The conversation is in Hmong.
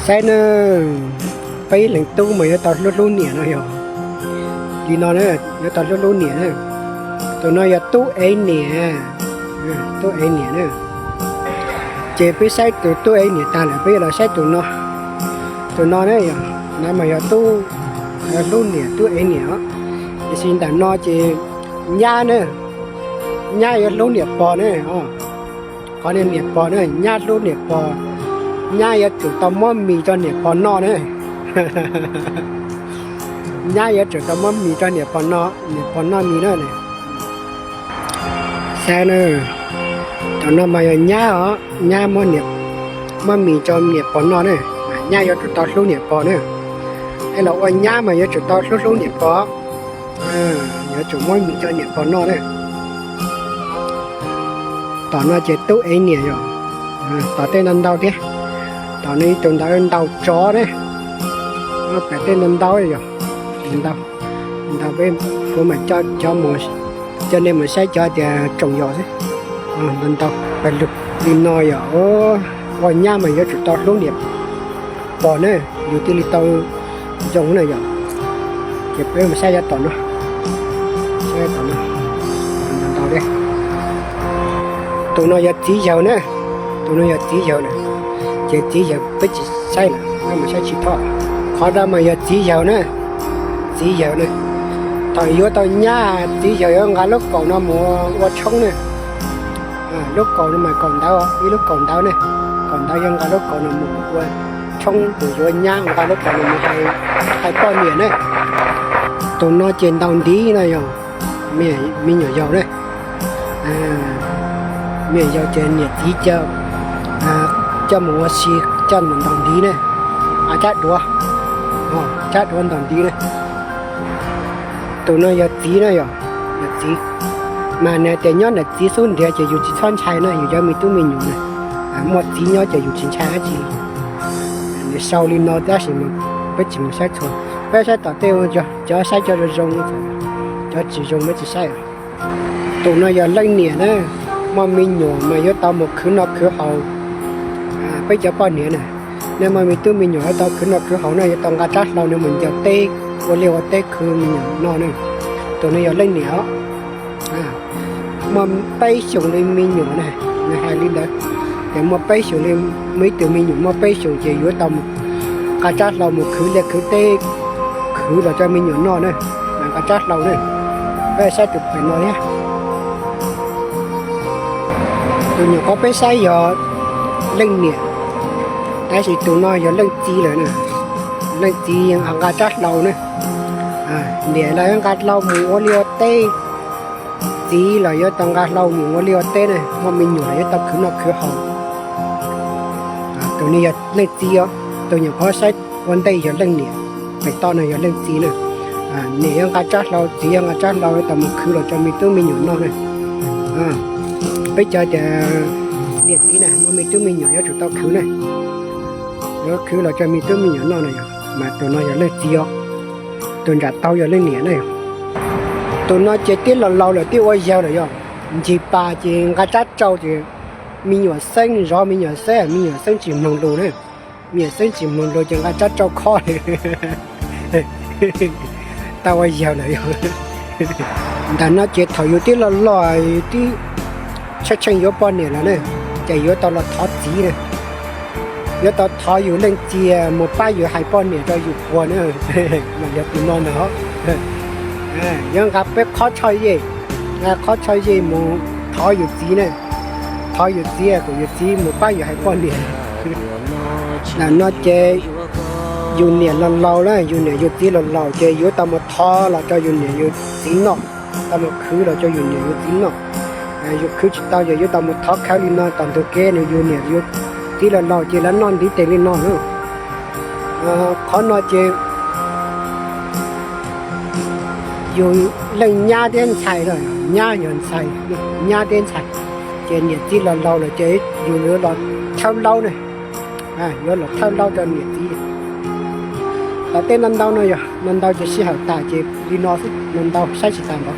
Saib na, peb ib leeg tub mas yuav tau hlub hlub niam no yog li no na, yuav tau hlub hlub niam na. Tus no yog tub ev niam, tub ev niam na. Ces peb saib tus tub ev niam tag lawm peb yuav los saib tus no. Tus no na yog, no mas yog tub hlub niam tub ev niam os. Tiam sis ntawm no ces nyab na, nyab yuav hlub niam pog na. Qhov niam pog na, nyab hlub niam pog, nyab yuav tsum tau muab mis rau niam pog noj na. Nyab yuav tsum tau muab mis rau niam pog noj, niam pog noj mis na. Saib na, tus no mas yog nyab os, nyab muab mis rau niam pog noj na. Nyab yuav tsum tau hlub niam pog na. Es los ua nyab mas yuav tsum tau hlub hlub niam pog, yuav tsum muab mis rau niam pog noj na. Tom no ces tub ev niam yog, tom tej ntau ntau thiab. Tom no ib tug ntawd ntau tsov ne, pem tej ntau ntau yog, ntau, ntau peb kuv mam coj cov, coj nej mus saib cov tias tsoom yos xwb. Ntau ntau pes lug li no yog, ua nyab mas yuav tsum tau hlub niam pog na, yus thiaj li tau zoo na yog. Ces peb mus saib cov tom no, ntau ntau li. Tus no yog txiv yawg na, tus no yog txiv yawg na, ces txiv yawg peb tsis saib lawm, peb mus saib tsis thoj. Qhov no mas yog txiv yawg na, txiv yawg na. Thaum yuav tau nyab txiv yawg yuav nqa lub kaum no mus ua tshoob na. Lub kaum no mas kaum ntawv, ib lub kaum ntawv ne, kaum ntawv yuav nqa lub kaum no mus ua tshoob, tus yuav nyab nqa lub kaum no mus hais poj niam ne. Tus no ces ntaus ntiv no yog me nyuam yaus ne. Me nyuam yaus ces niam txiv coj mus ua si, coj mus ntaus ntiv ne, a tsab duav, tsab duav ntaus ntiv ne. Tus no yog txiv na yog, yog txiv. Mas nws tias nyob ntawm txiv xub ntiag ces yus tsis txhob ntshai na, yus cov me tub me nyuam na, muaj txiv nyob ces yus tsis ntshai dab tsi. Nws sau li no tab sis peb tsis mus saib txhua, peb saib tom tej, cov saib cov zoo zoo, cov tsis zoo peb tsis saib. Tus no yog leej niam na, muaj me nyuam mas yuav tau mus khwv noj khwv haus. Peb cov poj niam na, nej muaj me tub me nyuam yuav tau khwv noj khwv haus na, yuav tau nqa tsab hlau nws mus ncaws teb, ua liaj ua teb khwv me nyuam noj na. Tus no yog leej niam os. Muaj peb xyoos li me nyuam na, nws hais li ntawd. Ces muaj peb xyoos li, muaj ib tug me nyuam muaj peb xyoos ces yuav tau mus nqa tsab hlau mus khwv liaj khwv teb, khwv los rau me nyuam noj na, nqa tsab hlau na. Peb saib tus pem no thiab. Tus nyuam qhuav peb saib yog leej niam, tab sis tus no yog leej txiv lawm na. Leej txiv nqa tsab hlau na. Niam los yuav nqa hlau mus ua liaj ua teb, txiv los yuav tau nqa hlau mus ua liaj ua teb na, muaj me nyuam los yuav tau khwv noj khwv haus. Tus no yog leej txiv os, tus nyuam qhuav saib ua ntej yog leej niam, pem toj no yog leej txiv na. Niam yuav nqa tsab hlau, txiv yuav nqa tsab hlau yuav tau mus khwv los rau me tub me nyuam noj na. Peb cov tias niam txiv na muaj me tub me nyuam yuav tsum tau khwv na, yuav khwv los rau me tub me nyuam noj na yog. Mas tus no yog leej txiv os, tus nram taug yog leej niam na yog. Tus no ces twb laus laus lawm, twb ua yawg lawm yog, ncig pas ces nqa tsab rau ces me nyuam xeeb zov me nyuam xeeb, me nyuam xeeb tsis mloog lus na. Me nyuam xeeb tsis mloog lus ces nqa tsab rau khob. Tau ua yawg lawm yog. Ntawm no ces thaum yus twb loj loj, yus twb tsheej tsheej yuav poj niam lawm na, ces yuav tau los thov txiv na. Yuav tau thov yus leej txiv mus pab yus hais poj niam rau yus puag na. Mas yog tus no ntag. Yuav nqa peb qhob tshoj yej, nqa qhob tshoj yej mus thov yus txiv na. Thov yus txiv kom yus txiv mus pab yus hais poj niam. Ntawm no ces yus niam laus laus na, yus niam yus txiv laus laus ces yuav tau mus thov los rau yus niam yus txiv noj, tau mus khwv los rau yus niam yus txiv noj. Yus khwv tsis tau ces yuav tau mus thov khawv li no tom ntug kev, nws yus niam yus txiv laus laus ces lawv noj ntiv tes li no na. Qhov no ces yus leej nyab thiab ntxhais, nyab yog ntxhais, nyab thiab ntxhais, ces niam txiv laus laus lawm ces yus yuav los thawb laub ne, yuav los thawb laub rau niam txiv. Tom tej no ntau no yog no ntau ces sij hawm tas ces li no xwb, no ntau saib tsis tas npaum.